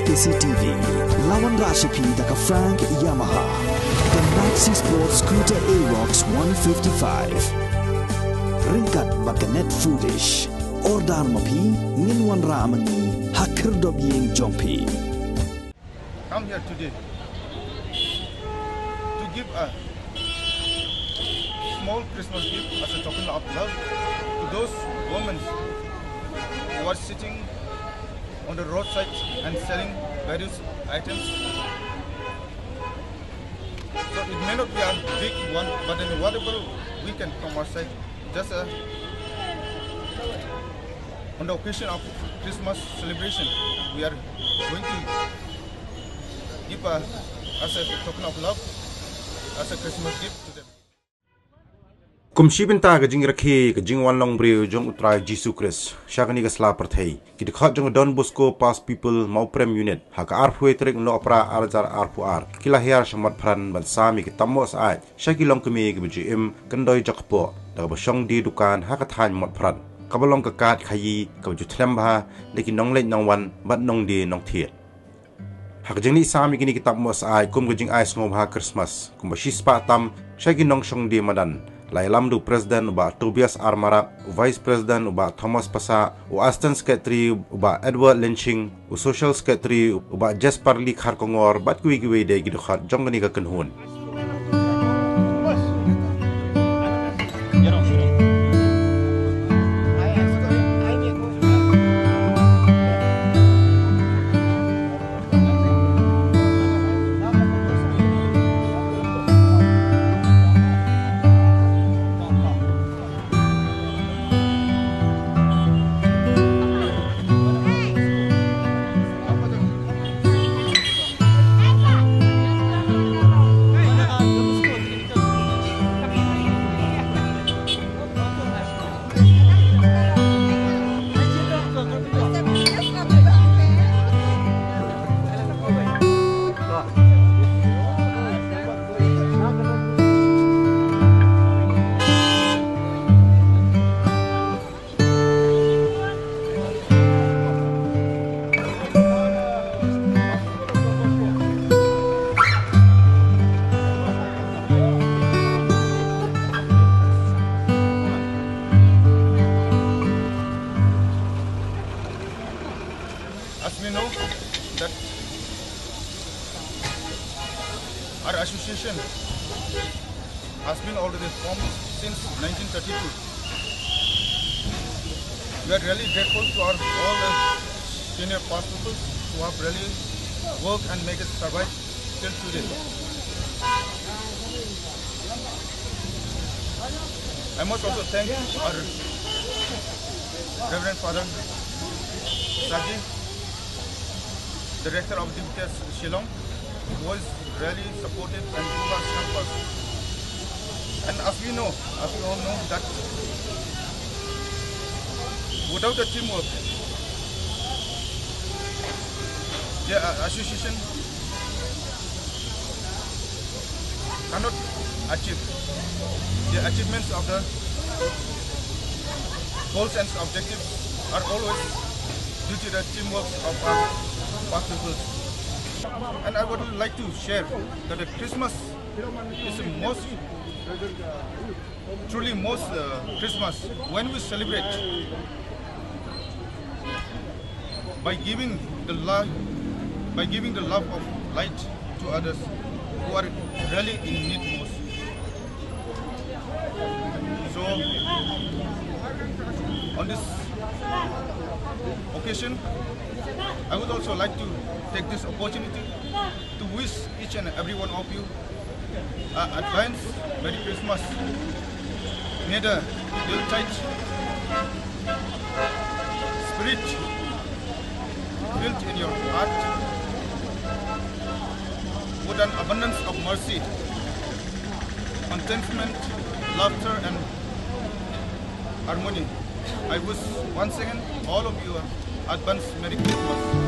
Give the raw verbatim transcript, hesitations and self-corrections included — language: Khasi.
K C T V, la wanrah sha phi da ka Frank Yamaha, ka Maxi Sport Scooter Aerox one fifty-five. Ryngkat bad ka Net Foodish. Order ma phi, ngin wanrah ma ngi ha khyrdop ïing jong phi. Come here today to give a small Christmas gift as a token of love to those women who are sitting on the roadside and selling various items. So it may not be a big one, but then whatever we can from our side, just a, on the occasion of Christmas celebration, we are going to give a, as a token of love, as a Christmas gift to them. Kum shi bynta ka jingrakhe ka jingwan long briew jong U Trai Jisu Khrist sha kane ka sla pyrthei, ki dkhot jong Don Bosco Pass Pupil Mawprem Unit ha ka arphew tarik Nohprah ar hajar arphew ar ki la hiar sha Motphran ban sam ïa ki tam mohsaid sha ki longkmie kiba ju im kyndoi jaka pok da kaba shong die dukan ha ka thaiñ Motphran, kaba long ka kad khaïi kaba ju thlem bha da ki nongleit nongwan bad nongdie nongthied. Ha ka jingleit sam ïa kine ki tam mohsaid kum ka jingai sngewbha Christmas, kumba shispah tam sha ki nongshong die madan, la ïalam da u President u Bah Tobias R Marak, u Vice President u Bah Thomas Passah, u Assistant Secretary u Bah Edward Lynshing, u Social Secretary u Bah Jasperly Kharkongor bad kiwei kiwei de ki dkhot jong kane ka kynhun. As we know that our association has been already formed since nineteen thirty-two. We are really grateful to our all the senior pass pupils who have really worked and make it survive till today. I must also thank our Reverend Father Saji, the rector of D B T S Shillong, who was really supportive and who has helped us. And as we know, as we all know, that without the teamwork, the uh, association cannot achieve the achievements of the goals and objectives are always due to the teamwork of our past pupils. And I would like to share that the Christmas is the most, truly most uh, Christmas when we celebrate by giving the love, by giving the love of light to others who are really in need most. So, on this occasion, I would also like to take this opportunity to wish each and every one of you uh, advance Merry Christmas. May the Yuletide spirit built in your heart with an abundance of mercy, contentment, laughter, and harmony. I wish once again all of you advance Merry Christmas.